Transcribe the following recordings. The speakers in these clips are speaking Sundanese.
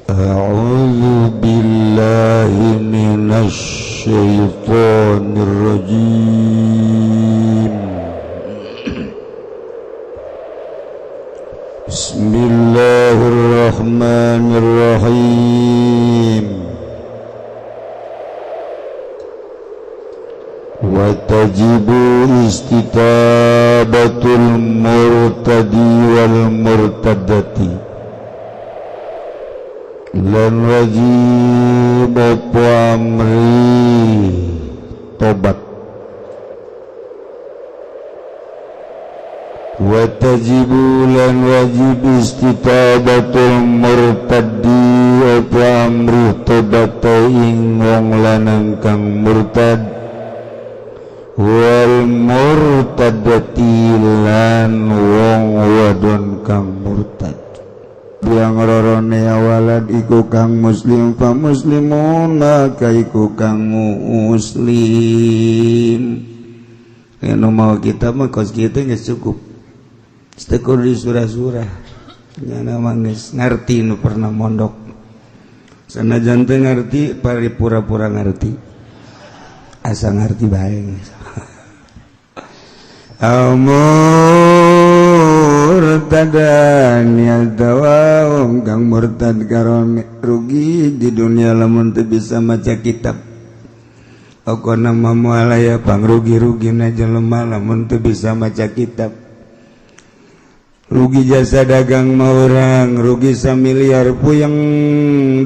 أعوذ بالله من الشيطان الرجيم. بسم الله الرحمن الرحيم. وتجب استتابة المرتد والمرتدة lan wajib apa amri tobat. Wa tajibu lan wajib istitabatul murtaddi apa amri tobat ing wong lanang kang murtad wal murtadati lan wong wadon kang murtad. Yang rorone awalad iku kang muslim fa muslimun maka iku kang muslim. Anu mau kita mah kos kita geus cukup. Setekur di surah-surah. Nyana mah geus ngarti nu pernah mondok. Sanajan teu ngarti pari pura-pura ngarti. Asa ngarti bae. Murtadan ya kang murtad karon rugi di dunia lamun teu bisa maca kitab. Pokona mah moal aya pangrugi-rugina jelema lamun teu bisa maca kitab. Rugi jasa dagang mah urang, rugi samiliar puyeng,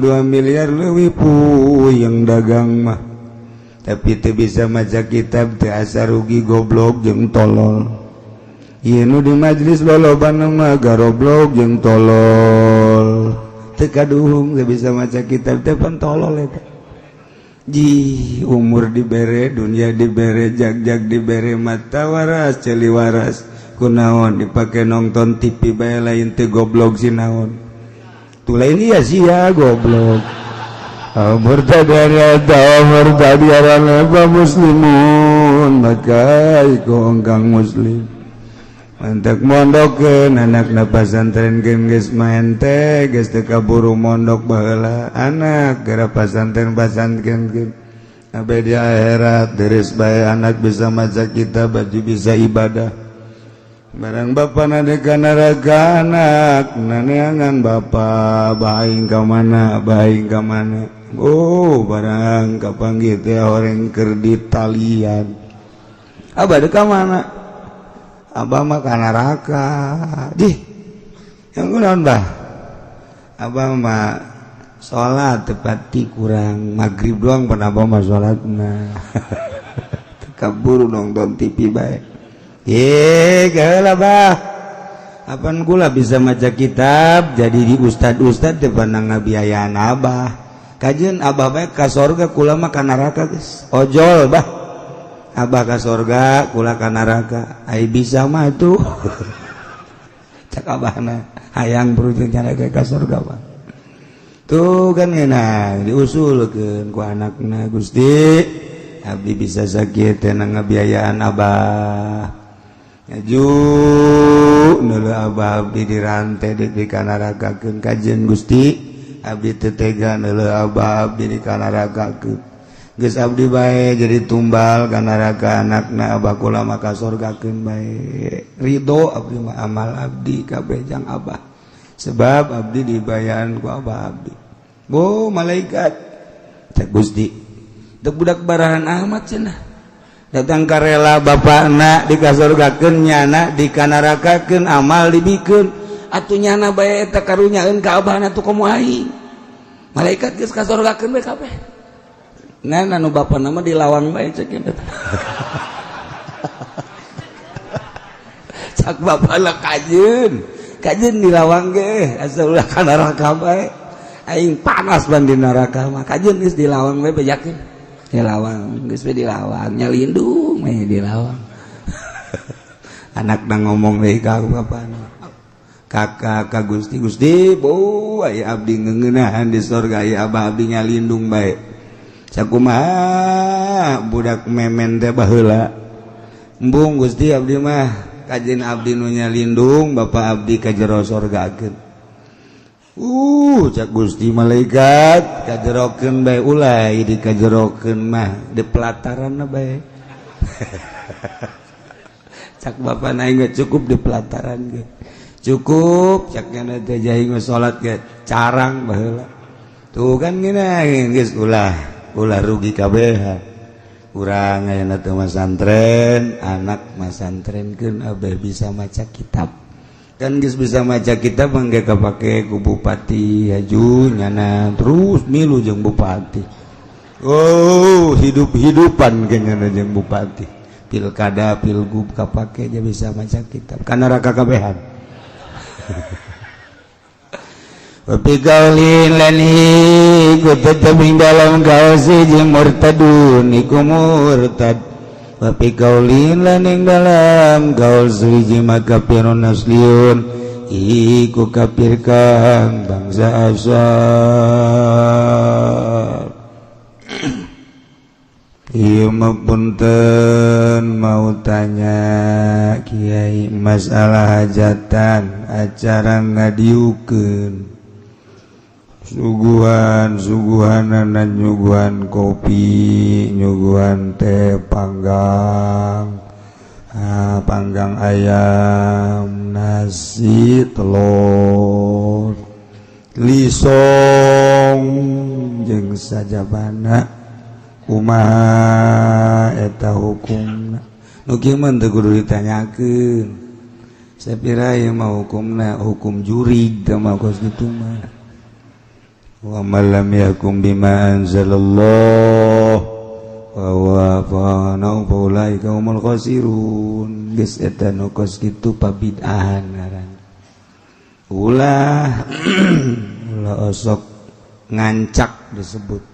2 miliar leuwih puyeng dagang mah. Tapi teu bisa maca kitab teu asa rugi goblok jeung tolol. Ieu nu di majelis lolobana mah garoblok jeung tolol. Teu kaduhung teu bisa maca kitab teh pan tolol eta. Ji umur dibere, dunia dibere, jag-jag dibere, mata waras, ceuli waras. Kunaon dipake nonton TV bae lain teu goblok si naon. Tuh lain iya sia goblok. Murtad murtad muslimun maka iku kang muslim. Mantak mondokkeun anakna pasantren geus maen teh geus teu kaburu mondok baheula anak gara pasantren pasantren sampai di akhirat deres bae anak bisa maca kitab baju bisa ibadah. Barang bapa nade ka neraka anak naneangan bapa baing ka mana baing ka mana. Oh barang kapanggih teh horeng keur ditalian. Abah deuk ka mana? Abah mah ka neraka. Dih. Yang kunaon bah? Abah mah salat tepati kurang maghrib doang pan abah mah salatna. Teu kaburu nonton TV bae. Ye, geula bah. Apan kula bisa maca kitab jadi di ustad-ustad teu pernah ngabiayaan abah. Kajeun abah bae ka sorga kula mah ka neraka geus. Ojol bah. Abah ka sorga kula ka neraka. Ai bisa mah tuh. Cak abahna hayang berujung nyana ka sorga bah. Tuh kan ngeunah diusulkeun ku anakna Gusti. Abdi bisa sakit teh ngabiayaan abah. Ngaju neuleuh abah abdi dirantai di kanarakakeun kajeun Gusti. Abdi teu tega neuleuh abah abdi dikanarakakeun. Geus abdi bae jadi tumbal ka neraka anakna abah kula mah ka sorgakeun bae. Ridho abdi mah amal abdi kabeh jang abah. Sebab abdi dibayaan ku abah abdi. Bo malaikat cek Gusti. Teu budak barahan amat cenah. Datang karela bapakna dikasorgakeun nyana dikanarakakeun amal dibikeun. Atuh nyana bae eta karunyaeun ka abahna tuh komo aing. Malaikat geus kasorgakeun bae kabeh. Ngan anu bapana mah dilawang bae cek eta. Cak bapana kajeun. Kajeun dilawang ge asal ulah ka neraka bae. Aing panas ban di neraka mah. Kajeun geus dilawang bae bejakeun. Dilawang geus we dilawang nyalindung we dilawang. Anakna ngomong deui ka bapana. Kakak ka Gusti Gusti bo aya abdi ngeuneunahan di sorga aya abah abdi nyalindung bae. Sakumaha budak memen teh baheula. Embung Gusti abdi mah kajeun abdi nu nyalindung bapa abdi ka jero sorgakeun. Cak Gusti malaikat, kajerokeun bae, ulah di kajerokeun mah, di pelataran bae. Cak bapak naik cukup di pelataran ge cukup, cak nyana teh jaing salat ge carang baheula. Tuh kan gini geus, ulah ulah rugi kabeh urang. Ayeuna teh masantren, anak masantrenkeun abeh bisa maca kitab kan. Geus bisa maca kitab mangga kapake ku bupati, haju nyana terus milu jeung bupati. Oh, hidup-hidupan nyana jeung bupati, pilkada, pilgub kapake, dia bisa maca kitab karena raka kabehan. Wa fi qaulin lan iku tetep ing dalam kaul siji murtadun iku murtad. Wa fi qaulin lan ing dalam kaul siji makafirun asliyun iku kafir kang bangsa asal. Iya mah, punten, mau tanya Kiai, masalah hajatan, acara ngadiukeun suguhan, suguhanan, nyuguhan kopi, nyuguhan teh panggang, ah, panggang ayam, nasi, telur, lisong jeung sajabana, kumaha eta hukumna? Nu kieu mah teu kudu ditanyakeun. Sapira ieu mah hukumna hukum jurig teh mah, kos kitu mah. Wa man lam yahkum bima anzalallah wa huwa fa fa ulaika humul khasirun. Geus, eta nu kos kitu pabid'ahan ngaran. Ulah ulah osok ngancak disebut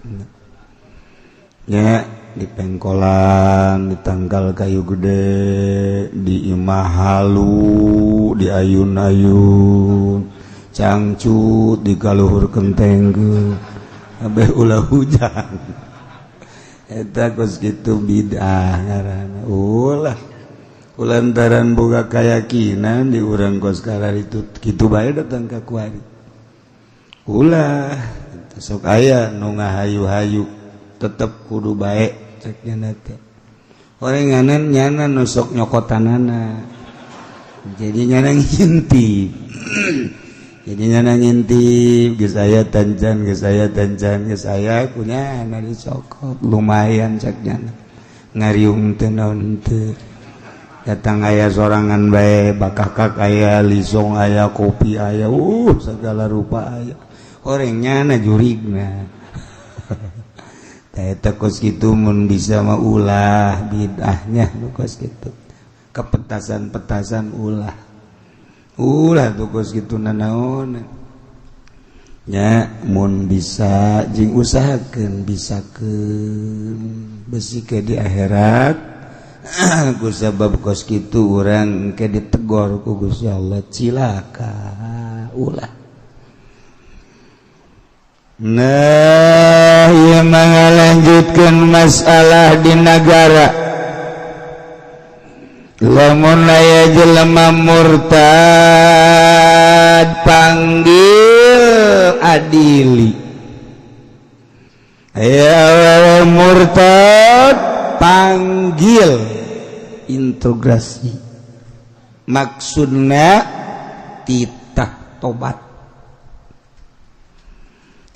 nya di pengkolan, di tangkal kayu gede, di imah halu, di ayun-ayun, cangcut di kaluhur kenteng, abeh ulah hujan. Eta kos kitu bid'ah ngaranna. Ulah lantaran boga keyakinan di urang kos itu kitu bae datang ka kuari. Ulah sok aya nu ngahayu-hayu tetep kudu baik, cek nyana teh. Orenganan nyana nu sok nyokotanana, jadi nyana ngintip, jadi nyana ngintip, geus aya tancan, geus aya tancan, geus aya ku nyana dicokot, lumayan cek nyana, ngariung teh naon teu. Datang aya sorangan bae, bakakak aya, lisong aya, kopi aya, segala rupa aya, orangnya nyana jurigna. Eta kos kitu mun bisa mah ulah bid'ahnya nu kos kitu. Kepetasan-petasan ulah. Ulah tuh kos kitu nanaon. Nya mun bisa jeung usahakeun bisakeun besi ke di akhirat ku sabab kos kitu urang ke ditegor ku Gusti Allah, cilaka. Ulah. Nah, yang melanjutkan masalah di negara. Lamun aya jelema murtad, panggil, adili. Aya murtad, panggil, integrasi. Maksudna titah tobat.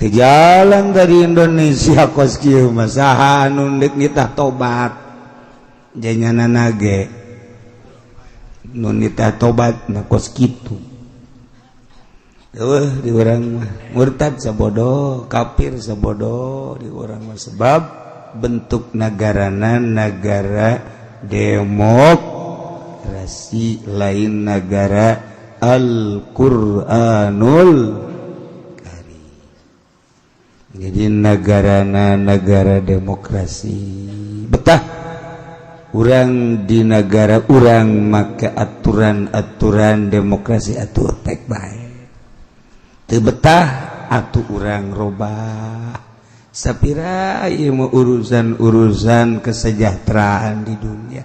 Di jalan dari Indonesia kos kieu mah, saha anu deuk nitah tobat? Janyana nage nu nitah tobat na kos kitu. Eueuh di urang mah murtad sabodo, kafir sabodo di urang mah, sebab bentuk negarana negara demokrasi, lain negara Al-Qur'anul. Jadi negara negara demokrasi. Betah urang di negara urang make aturan-aturan demokrasi atuh tek bae. Teu betah atuh urang robah. Sapira ieu urusan-urusan kesejahteraan di dunia.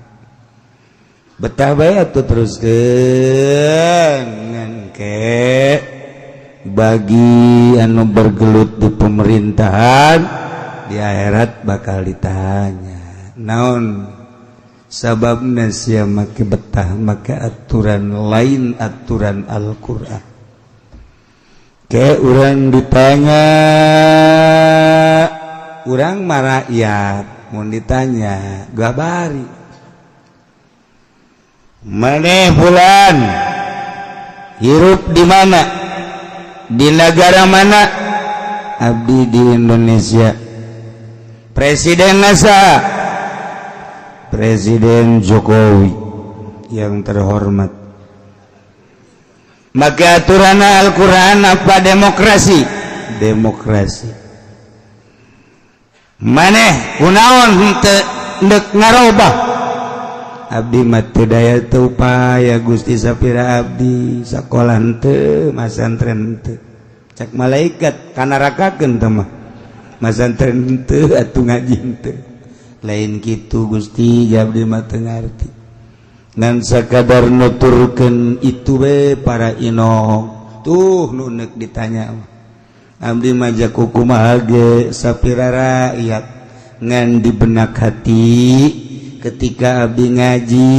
Betah bae atuh teruskeun, ngan ke Bagi anu bergelut di pemerintahan, di akhirat bakal ditanya naon sababna sia make betah make aturan lain aturan Al-Qur'an. Ke urang ditanya, urang mah rakyat, mun ditanya gabari maneh bulan hirup di mana, di negara mana? Abdi di Indonesia. Presiden NASA, Presiden Jokowi yang terhormat. Maka aturan Al-Quran apa demokrasi? Demokrasi. Maneh kunaon henteu ndek ngarobah? Abdi mah teu daya teu upaya, Gusti, sapira abdi sakola henteu, masantren henteu. Cek malaikat, kanarakakeun teh mah, masantren henteu atuh, ngaji henteu. Lain kitu, Gusti, abdi mah teu ngarti, ngan sakadar nuturkeun itu we. Para inong tuh nu neuk ditanya mah. Abdi mah kumaha ge sapira rakyat, ngan di benak hati ketika abdi ngaji,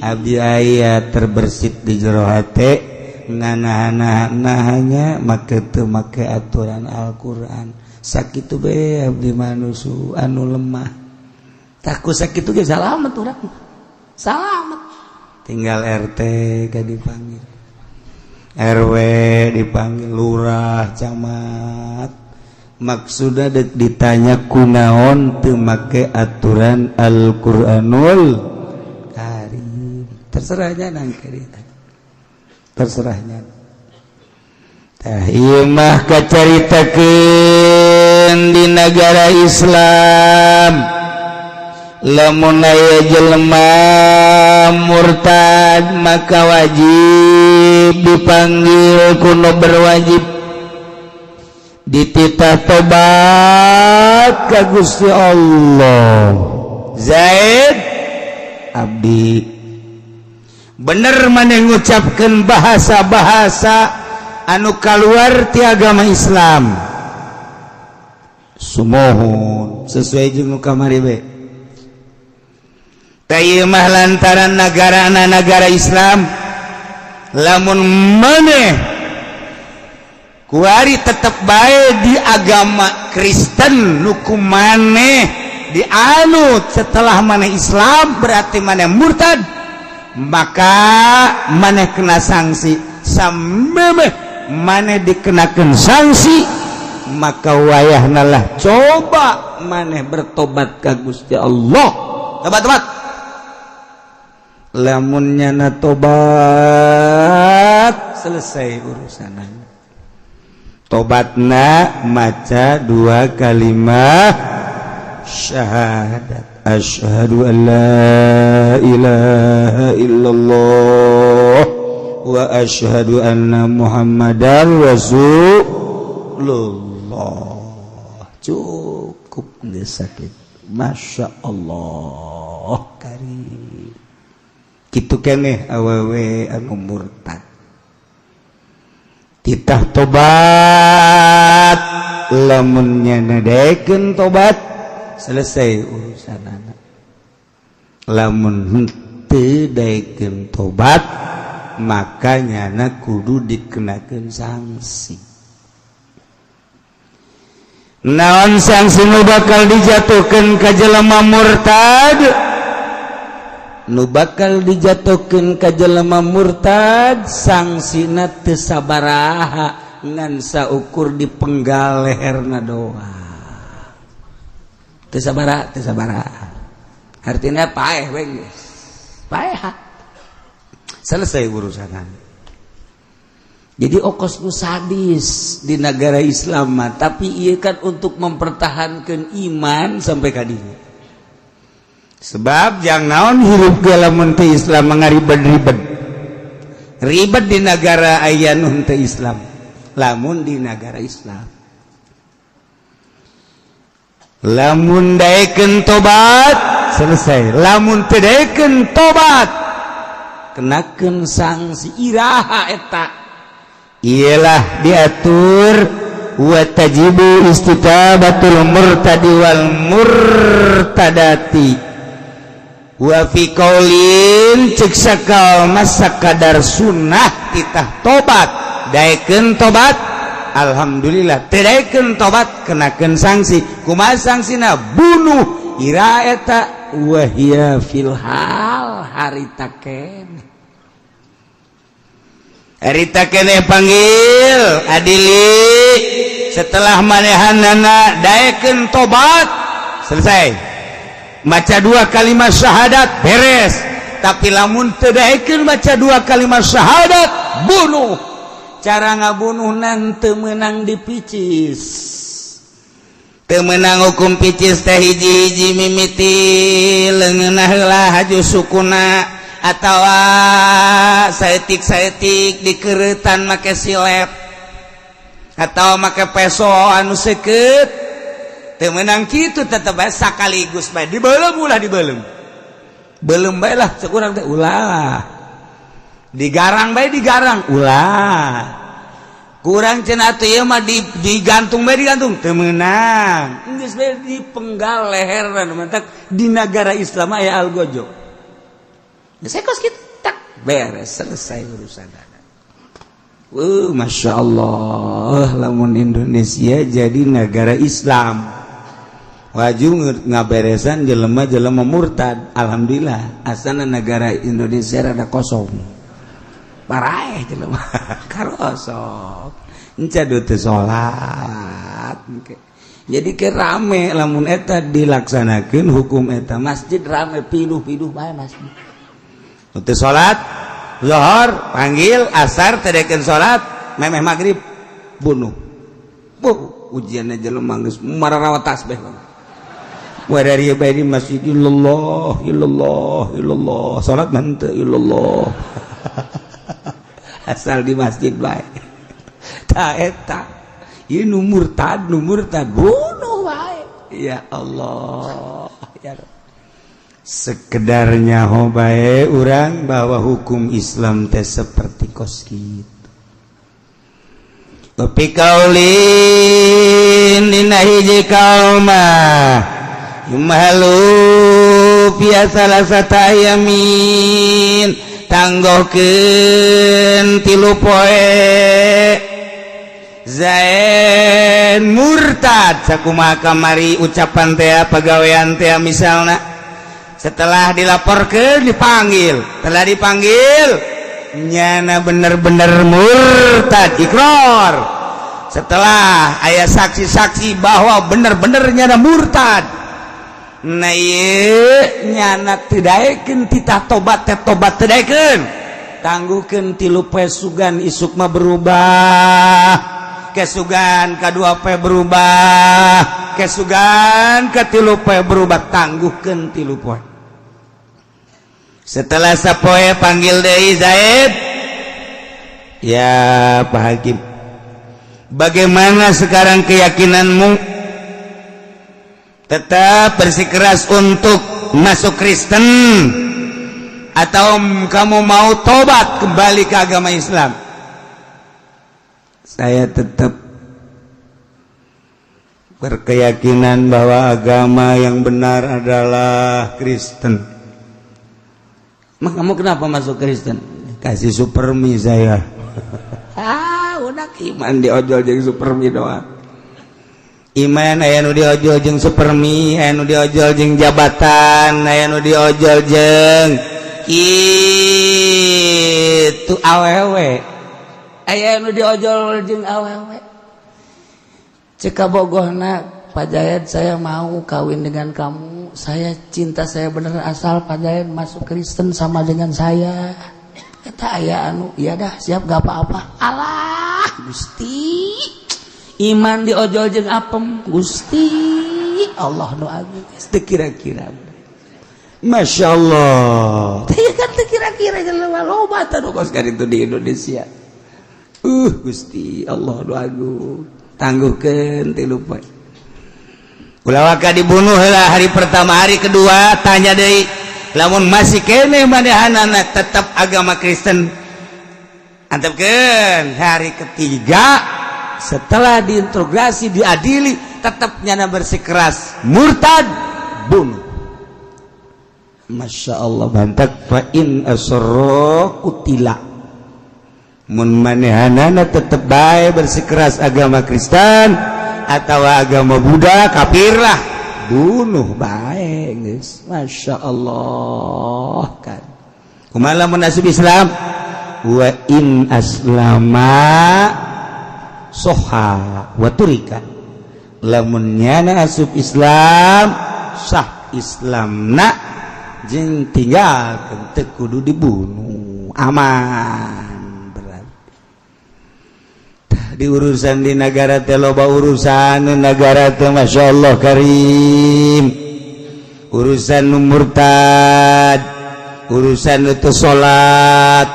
abdi aya terbersit di jero hate nganahan-nahanya make teu make aturan Al-Qur'an. Sakitu be abdi manusia anu lemah. Takut sakitu ge salamet urang, salamet. Tinggal RT ka dipanggil, RW dipanggil, lurah, camat, maksudnya dek ditanya kunaon teu make aturan Al-Qur'anul Karim. Terserahnya nang terserahnya. Tah, ieu mah kacaritakeun di negara Islam. Lamun aya jelema murtad, maka wajib dipanggil ku nu berwajib, dititah tobat ka Gusti Allah. Zaid, abdi. Bener maneh ngucapkeun bahasa-bahasa anu keluar ti agama Islam? Sumuhun. Sesuai jeung nu kamari be. Mah lantaran negara negara Islam, lamun maneh kuari tetap baik di agama Kristen nu ku maneh dianut, setelah maneh Islam berarti maneh murtad, maka maneh kena sanksi. Sampai maneh dikenakan sanksi, maka wayahnalah coba maneh bertobat ke Gusti Allah. Tobat, tobat. Lamun nyana tobat, selesai urusan. Tobatna maca dua kalimat syahadat, asyhadu an la ilaha illallah wa asyhadu anna muhammadar rasulullah. Cukup geus sakit. Masya Allah karim. Kitu keneh awewe anu murtad, titah tobat. Lamun nyana daekeun tobat, selesai urusan anak. Lamun henteu daekeun tobat, maka nyana kudu dikenakeun sanksi. Naon sanksi nu bakal dijatuhkan ka jelema murtad? Nu bakal dijatuhkan ka jelema murtad sanksina teu sabaraha, ngan saukur dipenggal leherna doang. Teu sabaraha, teu sabaraha artinya paeh we, geus paeh, selesai urusan. Jadi okos nu sadis di negara Islam mah, tapi iya kan untuk mempertahankan iman sampai kadinya. Sebab jangan naon hirup ge lamun teu Islam mangaribet-ribet, ribet di negara aya nu teu Islam. Lamun di negara Islam, lamun daekeun tobat, selesai. Lamun teu daekeun tobat, kenakeun sanksi. Iraha eta? Iyalah, diatur wa tajibu istitabatul murtadi wal murtadati. Wa fi qaulin, cek sakaul mah sakadar sunnah titah tobat. Daekeun tobat, alhamdulillah. Teu daekeun tobat, kenakeun sanksi. Kumaha sanksina? Bunuh. Ira eta? Wahia fil hal, harita keneh, harita keneh panggil adili. Setelah manehanana daekeun tobat, selesai, maca dua kalimat syahadat, beres. Tapi lamun teu daekeun maca dua kalimat syahadat, bunuh. Cara ngabunuh nanti menang dipicis, teu meunang hukum picis teh. Hiji-hiji mimiti leungeunna heula, haju sukuna, atawa saeutik-saeutik dikeretan make silet atau make peso anu seukeut. Teu meunang kitu, tetep bae sakaligus bae dibeuleum. Ulah dibeuleum, beuleum bae lah cek urang teh, ulah digarang bae, digarang ulah. Kurang cenah atuh ieu mah, digantung bae, digantung teu meunang, geus bae dipenggal leherna. Mantak di negara Islam aya algojo. Geus kos kitu, tak beres, selesai urusan. Masya Allah, lamun Indonesia jadi negara Islam, wajib ngaberesan jelema jelema murtad. Alhamdulillah, asana negara Indonesia rada kosong, paraeh jelema karosok, enca teu salat. Jadi ke rame lamun eta dilaksanakeun hukum eta, masjid rame, piduh-piduh bae masjid. Teu salat Zohor, panggil. Asar, teu daekeun salat, memeh maghrib bunuh. Buh, ujiannya jelema geus mararawa tasbih. Wa dari bae di masjid, illallah, illallah, illallah, salat mah henteu, illallah. Asal di masjid bae. Ta eta ieu nu murtad, nu murtad bunuh bae. Ya Allah, ya Rabb. Sekedar nyaho bae urang bahwa hukum Islam teh seperti kos kitu. Tapi kaulin, dina hiji kaul mah, yumhalu fi salasata ayamin, tanggohkeun 3 poe. Zain murtad sakumaha kamari ucapan teh, pagawean teh misalna. Setelah dilaporkan, dipanggil, telah dipanggil, nyana bener-bener murtad, ikrar. Setelah aya saksi-saksi bahwa bener-bener nyana murtad, nah ieu nyana teu daekeun titah tobat teh, tobat teu daekeun, tangguhkeun 3 poe. Sugan isuk mah berubah, kesugan kadua poe berubah, kesugan katilu poe berubah. Tangguhkeun 3 poe. Setelah sapoe, panggil deui Zaid. Ya Pak Hakim, bagaimana sekarang keyakinanmu? Tetap bersikeras untuk masuk Kristen atau kamu mau tobat kembali ke agama Islam? Saya tetap berkeyakinan bahwa agama yang benar adalah Kristen. Mak, kamu kenapa masuk Kristen? Kasih supermi saya. Ah, udah, iman diojol jeung supermi doang. Iman aya nu diojol jeung supermi, aya nu diojol jeung jabatan, aya nu diojol jeung kitu awewe, aya nu diojol jeung awewe. Cek kabogohna, "Pak Jayat, saya mau kawin dengan kamu. Saya cinta, saya bener, asal Pak Jayat masuk Kristen sama dengan saya." Eta aya anu, "Iya dah, siap, gak apa-apa." Alah Gusti, iman diojol jeung apem. Gusti Allah nu agung, teu kira-kira. Masya Allah. Teu kan, teu kira-kira jelema loba tah nu kos itu di Indonesia. Gusti Allah nu agung. Tangguhkeun 3 poe. Ulah waka dibunuh lah hari pertama. Hari kedua tanya deui, lamun masih keneh manehanana tetap agama Kristen. Antepkeun. Hari ketiga setelah diinterogasi, diadili, tetap nyana bersikeras murtad, bunuh. Masya Allah, bantak fa in asarra qutila. Mun manehanana tetep bae bersikeras agama Kristen atau agama Buddha, kafir lah, bunuh bae geus. Masya Allah kan. Kumaha lamun asup Islam? Wa in aslama soha wa turika. Lamun nyana asup Islam, sah Islamna jeung tinggal teu kudu dibunuh, aman. Berarti di urusan di negara teh loba urusan negara teh. Masya Allah karim, urusan nu murtad, urusan nu teu salat,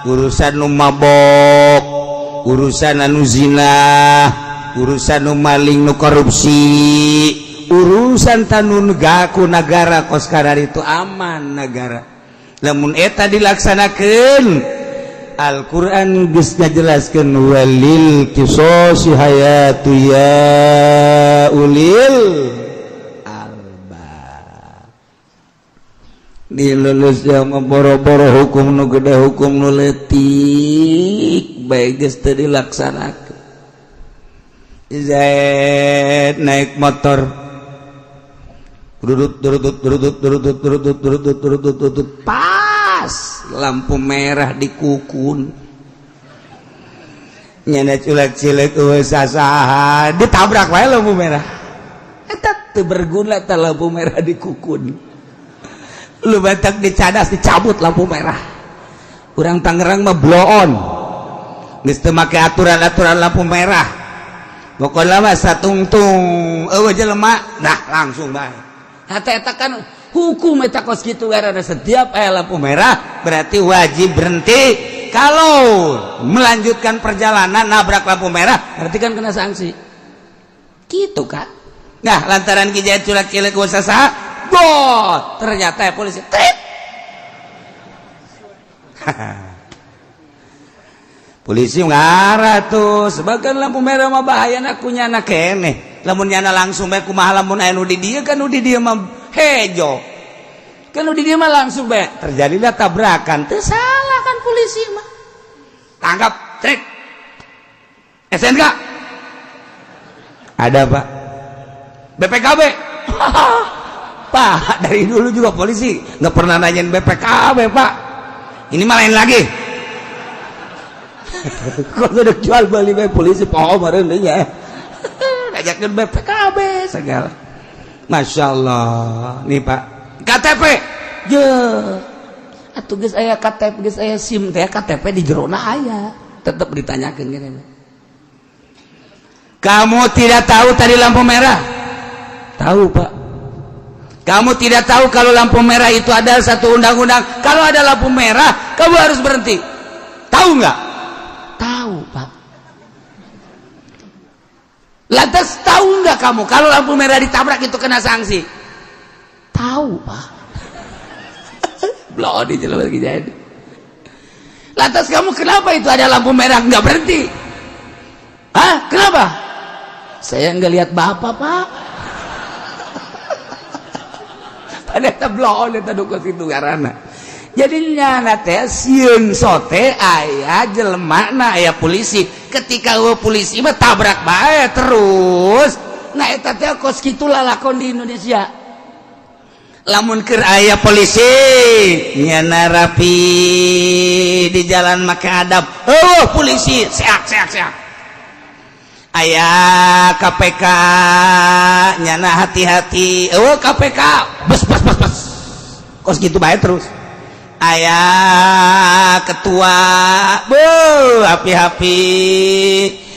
urusan nu mabok, urusan anu zina, urusan nu maling, nu korupsi, urusan tanun gaku negara kos itu aman negara lamun eta dilaksanakan. Al-Quran geus ngajelaskeun walil qisosi hayatu ya ulil albab. Di Indonesia mah boro-boro hukum nu gede, hukum nu leutik bae geus teu dilaksanakeun. Zaid naik motor, durut durut durut durut durut durut durut durut, pas lampu merah dikukun, nyana culak cilek eueuh sasaha, ditabrak wae lampu merah. Eta teu berguna tah lampu merah dikukun. Lu batak dicadas, dicabut lampu merah. Urang Tangerang mah bloon, geus teu make aturan-aturan lampu merah. Pokoknya mah satungtung eueuh jelema, nah langsung bae. Hata eta kan hukum eta kos kitu karena setiap aya lampu merah berarti wajib berhenti. Kalau melanjutkan perjalanan nabrak lampu merah berarti kan kena sanksi. Gitu kan. Nah, lantaran Ki Jaya culak cilik saha, bot, ternyata ya polisi trip. Polisi ngarah tuh, sebagian lampu merah mah bahaya aku nyana keneh. Lamun nyana langsung bae kumaha lamun aya nu di dieu kan, nu di dieu mah hejo. Kan nu di dieu mah langsung bae terjadilah tabrakan. Teu salah kan polisi mah. Tangkap, trik. SNK. Ada, Pak. BPKB. Pak, dari dulu juga polisi nggak pernah nanyain BPKB, Pak. Ini mah lain lagi. Kok udah jual beli bae polisi poho meureun nya. Ngajakeun BPKB segala. Masya Allah. Nih, Pak. KTP. Je. Atuh geus aya KTP, geus aya SIM teh, KTP di jerona aya. Tetep ditanyakeun gini. Kamu tidak tahu tadi lampu merah? Tahu, Pak. Kamu tidak tahu kalau lampu merah itu ada satu undang-undang. Kalau ada lampu merah, kamu harus berhenti. Tahu nggak? Tahu, Pak. Lantas tahu nggak kamu kalau lampu merah ditabrak itu kena sanksi? Tahu, Pak. Belum di lagi jadi. Lantas kamu kenapa itu ada lampu merah nggak berhenti? Hah? Kenapa? Saya nggak lihat bapak, Pak. Pada bloon eta duka situ karena. Jadi nyana teh sieun sote aya jelema na aya polisi. Ketika eueuh polisi mah tabrak bae terus. Nah, eta teh kos kitu lalakon di Indonesia. Lamun keur aya polisi nyana rapi di jalan make adab. Oh, polisi seak seak seak. Aya KPK nyana hati-hati. Oh, KPK bes bes bes bes. Kos gitu bae terus. Aya ketua bu hapi-hapi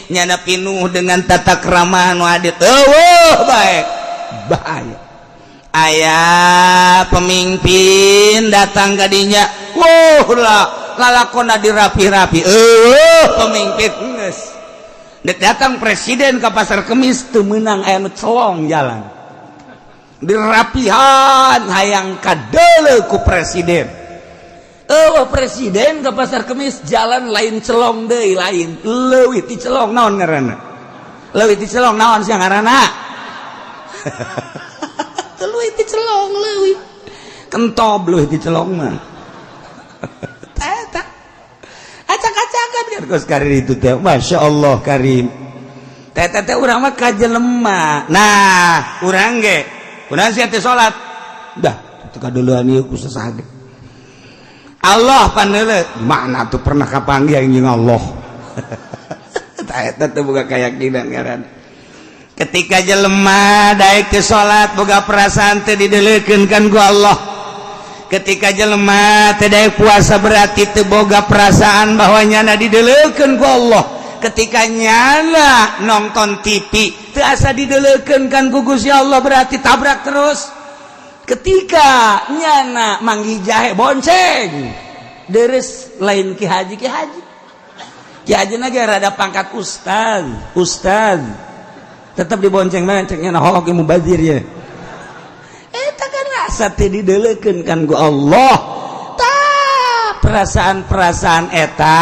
nyana pinuh dengan tata krama nu adil. Oh, baik bahaya. Aya pemimpin datang kadinya, wow lah lalakona dirapi-rapi. Oh, pemimpin geus. Dek datang presiden ke Pasar Kemis teu meunang aya nu celong jalan. Dirapihan hayang kadeuleu ku presiden. Oh, presiden ke Pasar Kemis jalan lain celong deui, lain leuwih ti celong. Naon ngaranna leuwih ti celong? Naon sia ngaranna? Leuwih ti celong, leuwih kentob, leuwih ti celong mah. Eta acak-acakan kan kos karir itu teh. Masya Allah karim. Teh teh urang mah ka jelema. Nah, urang ge kunaon sia teh salat dah teu kaduluan ieu ku sasage Allah paneule mana tuh pernah kapanggih jeung Allah. Tah, eta teh boga keyakinan ngaran. Ketika jelema daek ke salat, boga perasaan teh dideulekeun kan ku Allah. Ketika jelema teh daek puasa, berarti teu boga perasaan bahwa nyana dideulekeun ku Allah. Ketika nyana nonton TV teu asa dideulekeun kan ku Gusti Allah, berarti tabrak terus. Ketika nyana manggih jahe, bonceng deres, lain ki haji, ki haji, ki haji ge rada pangkat ustaz, ustaz tetap dibonceng mana cek nyana hook mubazir ya. Eta kan rasa teh dideulekeun kan ku Allah. Ta perasaan-perasaan eta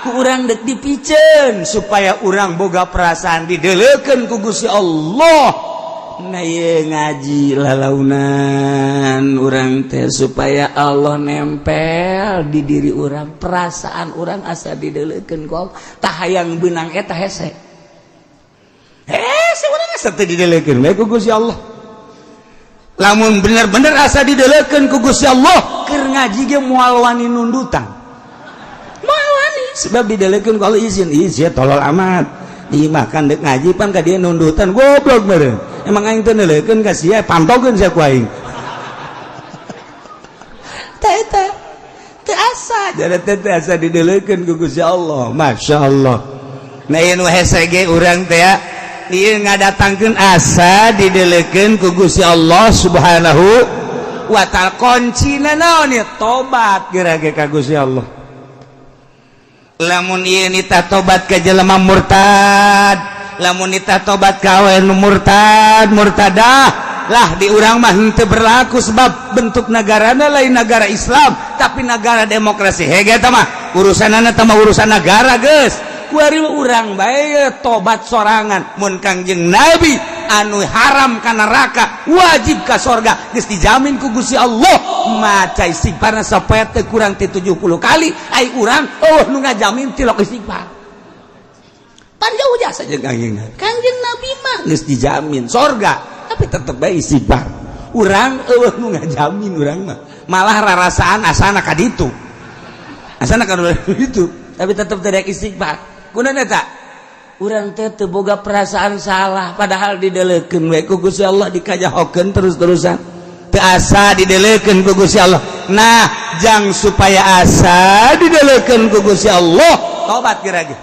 ku urang dek dipiceun supaya urang boga perasaan dideulekeun ku Gusti Allah. Nah, ye ngaji lalaunan urang teh supaya Allah nempel di diri urang, perasaan urang asa dideulekeun ku Allah. Tah, hayang beunang eta hese hese urang asa teu dideulekeun bae ku Gusti Allah. Lamun bener-bener asa dideulekeun ku Gusti Allah, keur ngaji ge moal wani nundutan, moal wani, sebab dideulekeun ku Allah. Izin izin, tolol amat dimakan dek ngaji pan ka dia nundutan, goblok meureun. Emang aing teu neuleukeun ka sia? Pantogeun sia ku aing. Tah, eta teu asa jadi teh, teu asa dideulekeun ku Gusti Allah. Masya Allah. Nah, ieu nu hese ge urang teh ya, ieu ngadatangkeun asa dideulekeun ku Gusti Allah Subhanahu wa Ta'ala. Kuncina naon ya? Tobat geura ge ka Gusti Allah. Lamun ieu nitah tobat ka jelema murtad, lamun nitah tobat ka awewe nu murtad, murtadah lah, di urang mah henteu berlaku, sebab bentuk negarana lain negara Islam tapi negara demokrasi. Hege eta mah urusanana, tah mah urusan negara geus. Kuari urang bae tobat sorangan. Mun Kangjeng Nabi anu haram ka neraka, wajib ka sorga, geus dijamin ku Gusti Allah, maca istighfarna sapoe teu kurang ti 70 kali, ai urang oh nu ngajamin tilok istighfar. Pan jauh jasa jeung Kangjeng Nabi. Kangjeng Nabi mah geus dijamin sorga tapi tetep bae istighfar. Urang eueuh nu ngajamin. Urang mah malah rarasaan asana ka ditu, asana ka ditu, tapi tetep tidak istighfar. Kunaon eta? Urang teh teu boga perasaan salah, padahal dideulekeun we ku Gusti Allah, dikajahokeun terus-terusan, teu asa dideulekeun ku Gusti Allah. Nah, jang supaya asa dideulekeun ku Gusti Allah, tobat geura ge,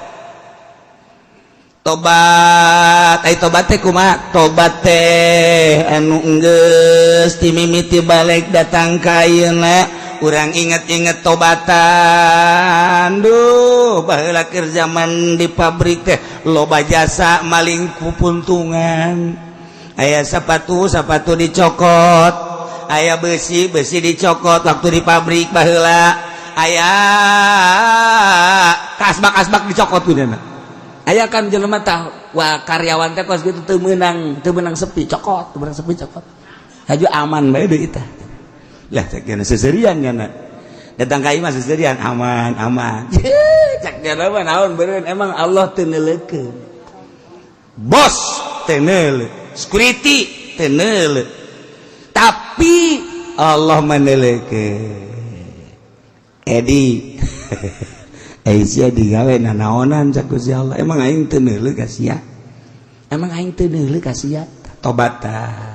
tobat. Ai tobat teh kumaha? Tobat teh anu enggeus ti mimiti balik datang ka ayeuna, urang inget-inget tobatan. Duh, baheula keur zaman di pabrik teh loba jasa maling pupuntungan. Aya sepatu, sepatu dicokot. Aya besi, besi dicokot. Waktu di pabrik baheula aya kasbak, kasbak dicokot. Kudu aya kan jelema tah, wah, karyawan teh kos gitu, teu meunang, teu meunang sepi cokot, teu meunang sepi cokot, haju aman bae deui tah lah. Cek dia seserian nyana datang ka imah seserian, aman aman. Cek dia mah naon beureun, emang Allah teu neuleukeun, bos teu neuleuh, security teu neuleuh, tapi Allah meneuleukeun. Edi, eh, sia digawe nanaonan? Cak Gusti Allah, emang aing teu neuleuh ka sia? Emang aing teu neuleuh ka sia? Tobat tah.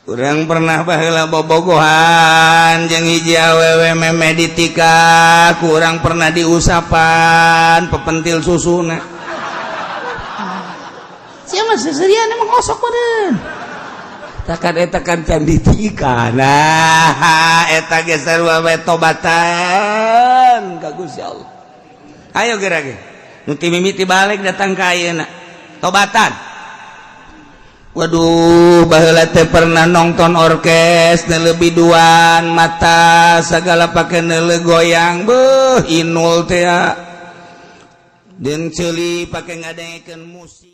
Urang pernah baheula bobogohan jeung hiji awewe, meme ditika, kurang pernah diusapan pepentil susuna. Sia mah seserian, emang osok meureun. Takan eta kan can ditika. Nah, eta ge sarua we, tobatan ka Gusti Allah. Ayo geura ge nu ti mimiti balik datang ka ayeuna, tobatan. Waduh, baheula teh pernah nonton orkes lebih duan mata segala pakai nele goyang, beuh, inul teh dan ceuli pakai ngadengekeun musik.